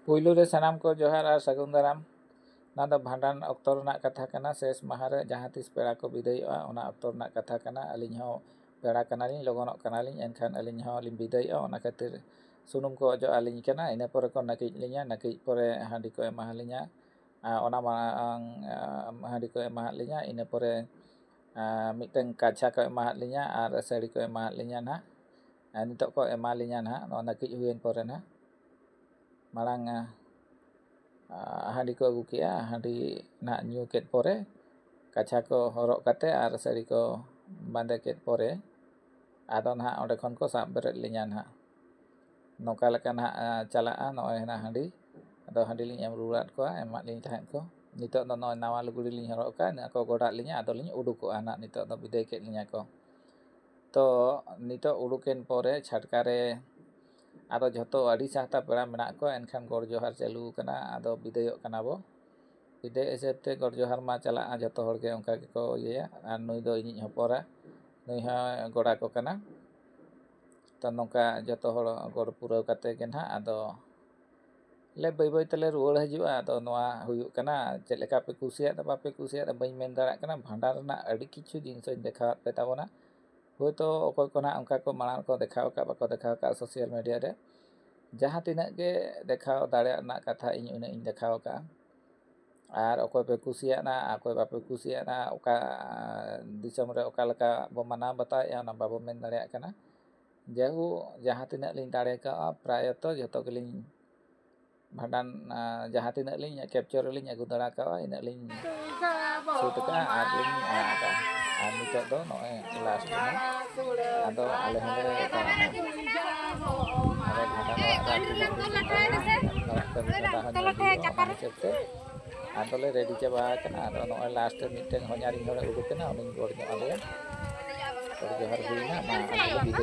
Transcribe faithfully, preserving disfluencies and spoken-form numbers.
ᱯᱩᱭᱞᱩ ᱨᱮ ᱥᱟᱱᱟᱢ ᱠᱚ ᱡᱚᱦᱟᱨ ᱟᱨ ᱥᱟᱹᱜᱩᱱ ᱫᱟᱨᱟᱢ᱾ ᱱᱚᱣᱟ ᱫᱚ ᱵᱷᱟᱸᱰᱟᱱ ᱚᱠᱛᱚ ᱨᱮᱱᱟᱜ ᱠᱟᱛᱷᱟ ᱠᱟᱱᱟ, ᱥᱮᱥ ᱢᱟᱦᱟ ᱨᱮ ᱡᱟᱦᱟᱸ ᱛᱤᱥ ᱯᱮᱲᱟ ᱠᱚ ᱵᱤᱫᱟᱹᱭᱚᱜᱼᱟ, ᱚᱱᱟ ᱚᱠᱛᱚ ᱨᱮᱱᱟᱜ ᱠᱟᱛᱷᱟ ᱠᱟᱱᱟ᱾ ᱟᱹᱞᱤᱧ ᱦᱚᱸ ᱯᱮᱲᱟ ᱠᱟᱱᱟᱞᱤᱧ, ᱞᱚᱜᱚᱱᱚᱜ ᱠᱟᱱᱟᱞᱤᱧ, ᱮᱱᱠᱷᱟᱱ ᱟᱹᱞᱤᱧ ᱦᱚᱸ ᱞᱤᱧ ᱵᱤᱫᱟᱹᱭᱚᱜᱼᱟ᱾ ᱚᱱᱟ ᱠᱷᱟᱹᱛᱤᱨ ᱥᱩᱱᱩᱢ ᱠᱚ ᱚᱡᱚᱜ ᱟᱹᱞᱤᱧ ᱠᱟᱱᱟ, ᱤᱱᱟᱹ ᱯᱚᱨᱮ ᱠᱚ ᱱᱟᱹᱠᱤᱡ ᱞᱤᱧᱟ, ᱱᱟᱹᱠᱤᱡ ᱯᱚᱨᱮ ᱦᱟᱺᱰᱤ ᱠᱚ ᱮᱢᱟ ᱞᱤᱧᱟ᱾ ᱟᱨ ᱚᱱᱟ ᱢᱟᱲᱟᱝ, ᱟᱸ, ᱦᱟᱺᱰᱤ ᱠᱚ ᱮᱢᱟᱦᱟᱫ ᱞᱤᱧᱟ, ᱤᱱᱟᱹ ᱯᱚᱨᱮ, ᱟᱸ, ᱢᱤᱫᱴᱟᱝ ᱠᱟᱪᱷᱟ ᱠᱚ ᱮᱢᱟᱦᱟᱫ ᱞᱤᱧᱟ ᱟᱨ ᱥᱟᱹᱲᱤ ᱠᱚ ᱮᱢᱟᱦᱟᱫ ᱞᱤᱧᱟ ᱱᱟᱦᱟᱜ᱾ ᱟᱨ ᱱᱤᱛᱚᱜ ᱠᱚ ᱮᱢᱟ ᱞᱤᱧᱟ ᱱᱟᱦᱟᱜ, ᱱᱚᱣᱟ ᱱᱟᱹᱠᱤᱡ ᱦᱩᱭᱮᱱ ᱯᱚᱨᱮ ᱱᱟᱦᱟᱜ᱾ ᱢᱟᱲᱟᱝ, ᱟᱸ, ᱦᱟᱺᱰᱤ ᱠᱚ ᱟᱹᱜᱩ ᱠᱮᱜᱼᱟ, ᱦᱟᱺᱰᱤ ᱱᱟᱦᱟᱜ ᱧᱩ ᱠᱮᱫ ᱯᱚᱨᱮ, ᱠᱟᱪᱷᱟ ᱠᱚ ᱦᱚᱨᱚᱜ ᱠᱟᱛᱮ ᱟᱨ ᱥᱟᱹᱲᱤ ᱠᱚ ᱵᱟᱸᱫᱮ ᱠᱮᱫ ᱯᱚᱨᱮ, ᱟᱫᱚ ᱱᱟᱦᱟᱜ ᱚᱸᱰᱮ ᱠᱷᱚᱱ ᱠᱚ ᱥᱟᱵ ᱵᱮᱨᱮᱫ ᱞᱤᱧᱟ ᱱᱟᱦᱟᱜ᱾ ᱱᱚᱝᱠᱟ ᱞᱮᱠᱟ ᱱᱟᱦᱟᱜ, ᱟᱸ, ᱪᱟᱞᱟᱜᱼᱟ ᱱᱚᱜᱼᱚᱭ ᱱᱟᱦᱟᱜ ᱦᱟᱺᱰᱤ᱾ ᱟᱫᱚ ᱦᱟᱺᱰᱤ ᱞᱤᱧ ᱮᱢ ᱨᱩᱣᱟᱹᱲᱟᱫ ᱠᱚᱣᱟ, ᱮᱢᱟᱫ ᱞᱤᱧ ᱛᱟᱦᱮᱸᱫ ᱠᱚ᱾ ᱱᱤᱛᱚᱜ ᱫᱚ ᱱᱚᱜᱼᱚᱭ ᱱᱟᱣᱟ ᱞᱩᱜᱽᱲᱤ ᱞᱤᱧ ᱦᱚᱨᱚᱜ ᱟᱠᱟᱫ, ᱱᱤᱭᱟᱹ ᱠᱚ ᱜᱚᱰᱟᱜ ᱞᱤᱧᱟ, ᱟᱫᱚ ᱞᱤᱧ ᱩᱰᱩᱠᱚᱜᱼᱟ ᱱᱟᱦᱟᱜ᱾ ᱱᱤᱛᱚᱜ ᱫᱚ ᱵᱤᱫᱟᱹᱭ ᱠᱮᱫ ᱞᱤᱧᱟ ᱠᱚ᱾ ᱛᱚ ᱱᱤᱛᱚᱜ ᱩᱰᱩᱠᱮᱱ ᱯᱚᱨᱮ ᱪᱷᱟᱴᱠᱟ ᱨᱮ ᱟᱫᱚ ᱡᱷᱚᱛᱚ ᱟᱹᱰᱤ ᱥᱟᱦᱛᱟ ᱯᱮᱲᱟ ᱢᱮᱱᱟᱜ ᱠᱚᱣᱟ, ᱮᱱᱠᱷᱟᱱ ᱜᱚᱰ ᱡᱚᱦᱟᱨ ᱪᱟᱹᱞᱩ ᱟᱠᱟᱱᱟ, ᱟᱫᱚ ᱵᱤᱫᱟᱹᱭᱚᱜ ᱠᱟᱱᱟ ᱵᱚ᱾ ᱵᱤᱫᱟᱹᱭ ᱦᱤᱥᱟᱹᱵ ᱛᱮ ᱜᱚᱰ ᱡᱚᱦᱟᱨ ᱢᱟ ᱪᱟᱞᱟᱜᱼᱟ, ᱡᱷᱚᱛᱚ ᱦᱚᱲ ᱜᱮ ᱚᱱᱠᱟ ᱜᱮᱠᱚ ᱤᱭᱟᱹᱭᱟ᱾ ᱟᱨ ᱱᱩᱭ ᱫᱚ ᱤᱧᱤᱡ ᱦᱚᱯᱚᱱᱟ, ᱱᱩᱭ ᱦᱚᱸ ᱜᱚᱲᱟ ᱠᱚ ᱠᱟᱱᱟ᱾ ᱛᱚ ᱱᱚᱝᱠᱟ ᱡᱷᱚᱛᱚ ᱦᱚᱲ ᱜᱚᱲ ᱯᱩᱨᱟᱹᱣ ᱠᱟᱛᱮ ᱜᱮ ᱱᱟᱦᱟᱜ ᱟᱫᱚ ᱞᱮ ᱵᱟᱹᱭ ᱵᱟᱹᱭ ᱛᱮᱞᱮ ᱨᱩᱣᱟᱹᱲ ᱦᱤᱡᱩᱜᱼᱟ᱾ ᱟᱫᱚ ᱱᱚᱣᱟ ᱦᱩᱭᱩᱜ ᱠᱟᱱᱟ, ᱪᱮᱫ ᱞᱮᱠᱟ ᱯᱮ ᱠᱩᱥᱤᱭᱟᱜ ᱫᱟ ᱵᱟᱯᱮ ᱠᱩᱥᱤᱭᱟᱜ ᱫᱟ ᱵᱟᱹᱧ ᱢᱮᱱ ᱫᱟᱲᱮᱭᱟᱜ ᱠᱟᱱᱟ᱾ ᱵᱷᱟᱸᱰᱟᱱ ᱨᱮᱱᱟᱜ ᱟᱹᱰᱤ ᱠᱤᱪᱷᱩ ᱡᱤᱱᱤᱥ ᱤᱧ ᱫᱮᱠᱷᱟᱣᱟᱫ ᱯᱮ ᱛᱟᱵᱚᱱᱟ᱾ ᱦᱳᱭᱛᱳ ᱚᱠᱚᱭ ᱠᱚ ᱱᱟᱦᱟᱜ ᱚᱱᱠᱟ ᱠᱚ ᱢᱟᱲᱟᱝ ᱠᱚ ᱫᱮᱠᱷᱟᱣ ᱟᱠᱟᱫ, ᱵᱟᱠᱚ ᱫᱮᱠᱷᱟᱣ ᱟᱠᱟᱫ ᱥᱳᱥᱟᱞ ᱢᱤᱰᱤᱭᱟ ᱨᱮ, ᱡᱟᱦᱟᱸ ᱛᱤᱱᱟᱹᱜ ᱜᱮ ᱫᱮᱠᱷᱟᱣ ᱫᱟᱲᱮᱭᱟᱜ ᱨᱮᱱᱟᱜ ᱠᱟᱛᱷᱟ ᱤᱧ ᱩᱱᱟᱹᱜ ᱤᱧ ᱫᱮᱠᱷᱟᱣ ᱟᱠᱟᱫᱼᱟ᱾ ᱟᱨ ᱚᱠᱚᱭ ᱯᱮ ᱠᱩᱥᱤᱭᱟᱜᱼᱟ, ᱚᱠᱚᱭ ᱵᱟᱯᱮ ᱠᱩᱥᱤᱭᱟᱜᱼᱟ, ᱚᱠᱟ ᱫᱤᱥᱚᱢ ᱨᱮ ᱚᱠᱟ ᱞᱮᱠᱟ ᱵᱚ ᱢᱟᱱᱟᱣ ᱵᱟᱛᱟᱣᱮᱫᱼᱟ, ᱚᱱᱟ ᱵᱟᱵᱚ ᱢᱮᱱ ᱫᱟᱲᱮᱭᱟᱜ ᱠᱟᱱᱟ᱾ ᱡᱟᱭᱦᱳᱠ, ᱡᱟᱦᱟᱸ ᱛᱤᱱᱟᱹᱜ ᱞᱤᱧ ᱫᱟᱲᱮ ᱠᱟᱣᱜᱼᱟ, ᱯᱨᱟᱭᱚᱛᱚ ᱡᱷᱚᱛᱚ ᱜᱮᱞᱤᱧ ᱵᱷᱟᱸᱰᱟᱱ, ᱟᱸ, ᱡᱟᱦᱟᱸ ᱛᱤᱱᱟᱹᱜ ᱞᱤᱧ ᱠᱮᱯᱪᱚᱨ ᱨᱮᱞᱤᱧ ᱟᱹᱜᱩ ᱫᱟᱲᱮ ᱠᱟᱣᱜᱼᱟ, ᱤᱱᱟᱹᱜ ᱞᱤᱧ ᱥᱩᱴ ᱟᱠᱟᱫᱼᱟ ᱟᱨ ᱞᱤᱧ ᱟᱲᱟᱜ ᱟᱠᱟᱫᱼᱟ᱾ ᱟᱨ ᱱᱤᱛᱚᱜ ᱫᱚ ᱱᱚᱜᱼᱚᱭ ᱞᱟᱥᱴ ᱠᱟᱱᱟ᱾ ᱟᱫᱚ ᱟᱞᱮ ᱦᱚᱸᱞᱮ ᱪᱟᱞᱟᱜᱼᱟ᱾ ᱟᱫᱚ ᱵᱷᱟᱸᱰᱟᱱ ᱚᱲᱟᱜ ᱨᱮ ᱟᱨ ᱛᱤᱱᱟᱹᱜ ᱫᱤᱱ ᱞᱮ ᱛᱟᱦᱮᱱᱟ, ᱚᱲᱟᱜ ᱠᱟᱹᱢᱤ ᱪᱟᱵᱟ ᱦᱚᱸ ᱧᱮᱞ ᱦᱩᱭᱩᱜᱼᱟ, ᱚᱱᱟ ᱦᱤᱥᱟᱹᱵ ᱛᱮ ᱟᱫᱚᱞᱮ ᱨᱮᱰᱤ ᱪᱟᱵᱟ ᱟᱠᱟᱱᱟ᱾ ᱟᱫᱚ ᱱᱚᱜᱼᱚᱭ ᱞᱟᱥᱴ ᱨᱮ ᱢᱤᱫᱴᱮᱱ ᱦᱚᱧᱦᱟᱨᱤᱧ ᱦᱚᱲᱮ ᱩᱰᱩᱠ ᱮᱱᱟ, ᱩᱱᱤᱧ ᱜᱚᱲ ᱧᱚᱜ ᱟᱫᱮᱭᱟ᱾ ᱜᱚᱲ ᱡᱚᱦᱟᱨ ᱦᱩᱭᱱᱟ, ᱢᱟ ᱟᱫᱚ ᱞᱮ ᱵᱤᱫᱟᱹᱭ᱾